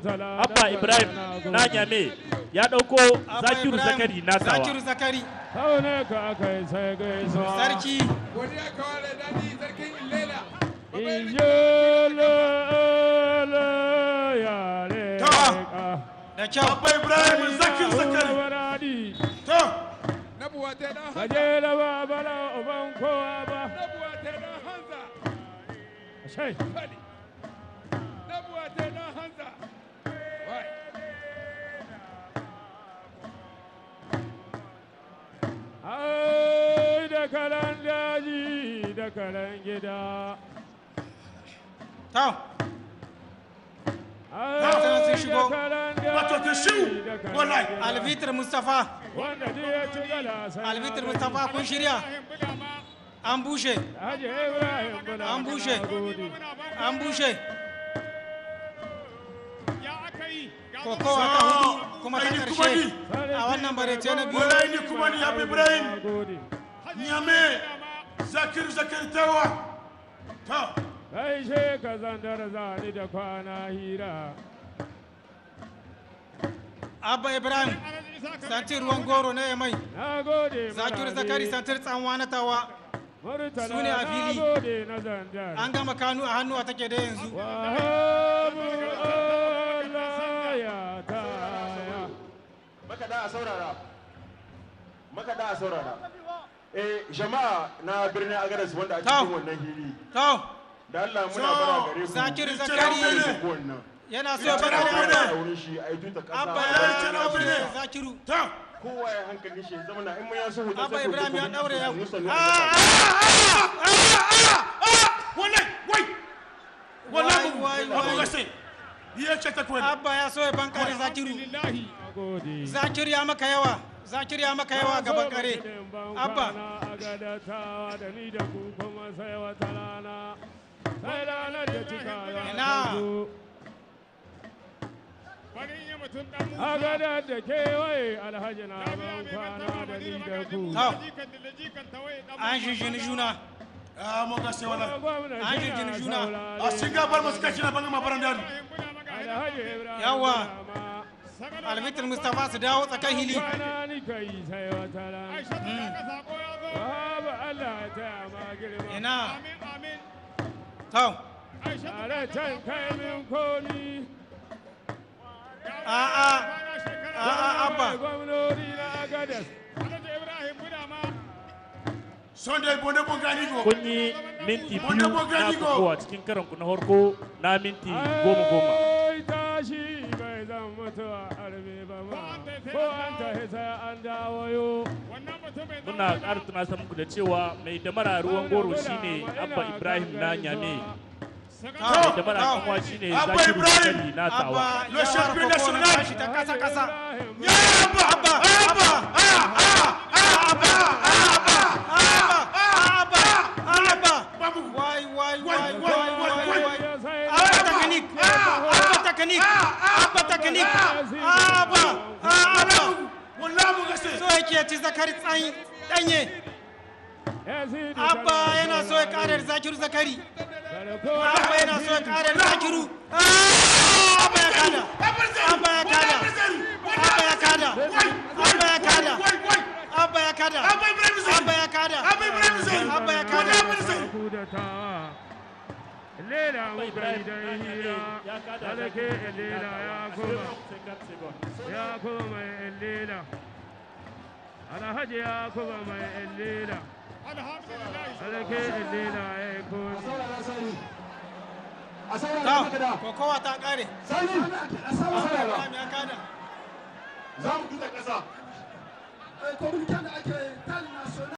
Abba Ibrahim na Nyame ya ɗauko Abba Zakiru Ibrahim, Zakari na Tawa. Zakiru Zakari. Sarki. Da kyau. Abba Ibrahim, Zakiru Zakari. To. Gajera ba bala uban kowa ba. Shai. Ai da karan daji da karan gida. To. Ai sun shigo. da karan Wato ta daji shiu. da karan Wallahi. gida. Alvitir Mustapha. Wanda duk ya ci gala sai ya Alvitir gani. Mustapha, kun shirya? An bushe. Haji Ibrahim Bula. An bushe. Na gode. An bushe. Kokowa ta hudu kuma ta Ai, ni kuma karshe ni. a wannan barece na biyu. Wallahi ni kuma ni Abba Ibrahim. Na gode. Nyame. Zakiru Zakari Tawa. To. Gaishe ka zandar zani da kwana hira. Abba Ibrahim santir ruwan goro na Yamai. Na gode. Zakiru Murali. Zakari santir tsanwa na Tawa. Murtala su ne a fili. Na gode na zandar. An gama kanu a hannuwa take da yanzu. Wahabu Allah ya taya. Makaɗa a saurara, makaɗa a saurara. Eh, jama'a na birnin Agadas wanda a cikin wannan hili, To. da Allah muna bara gare ku. Zakiru Ni Zakari ce ku wannan yana so ya Ni bakare ce Abba. a wurin shi a yi tuta kasa. Abba Wallahi ya ce na daure ne. Zakiru. To. Kowa ya hankali shi ya zama na in mun yaso hoto Abba sai ku Ibrahim ya daure ya. sannu sannu. Wallahi wai. Wallahi Wai, mu. wai, Abu wai. gase. Ya ce ta kwani. Abba ya so ya bankare Zakiru. Na gode. Zakiru ya maka yawa. Zakiru ya maka yawa gaban kare. Abba. Na agadatawa da ni da ku kuma sai wata rana. Sai ranar da cika ya Ina. zo. Agadar da kewaye alhaji na ban kwana da ni da ku. To. An shinshini juna. Ah, mo gase wallahi. Gwamna An shi na jinjini juna. saurare. A singa bar masu kashi na banga ma baran dadu. Alhaji Ibrahim Yawa. Bulama. Alvitir Mustapha su dawo tsakan hili. Kwana ni kai sai wata rana. Wahabu Allah ya taya ma girma. Ina. To. Tare can kai min komi. A'a. A'a Abba. Gwamnoni na Agadas. Sunday bonde bongani go. Kun yi minti 2 Wanda na Bogani go. kokowa cikin karanku na farko na minti 10 10. Ai tashi bai zan mutuwa arme ba ma. Ko an tahi sai an dawo yo. Muna ƙara tunasar muku da cewa mai damara ruwan goro shine Abba Ibrahim na Nyame. Mai damara kanwa shine Abba Zakiru Ibrahim. Zakari na Tawa. Abba Le ya fara champion kokowa na national. tashi ta kasa kasa. Ya Abba. Abba. Abba. Abba. Abba. Abba. Abba. Babu. Wai wai Wai, wai wai, wai wai, wai wai. Abba technique. Abba technique. Abba technique. Abba. Abba. Wallahi mo gase. So yake ya ci Zakari tsayi danye. Abba yana so ya kare Zakiru Zakari. Abba yana so ya kare Zakiru. Abba ya kada. Abba ya kada. Abba ya kada. Abba ya kada. Wai wai. Abba ya kada. Abba Ibrahim Zai. Abba ya kada. Abba Ibrahim Zai. Abba ya kada. Wallahi Ibrahim Zai. Ku da tawa. Lela Abba muka yi Ibrahim dan na Nyame hira. ya kada Alake Zakiru lela na ya Tawa. koma. 50 seconds. Ya kuma mai lela. Alhaji ya kuma mai lela. Alake lela ya yi komi. A saurara To, makaɗa. kokowa ta kare. Sani, a saurara. Ibrahim ya kada. Za mu tuta ƙasa. Communiqué da ake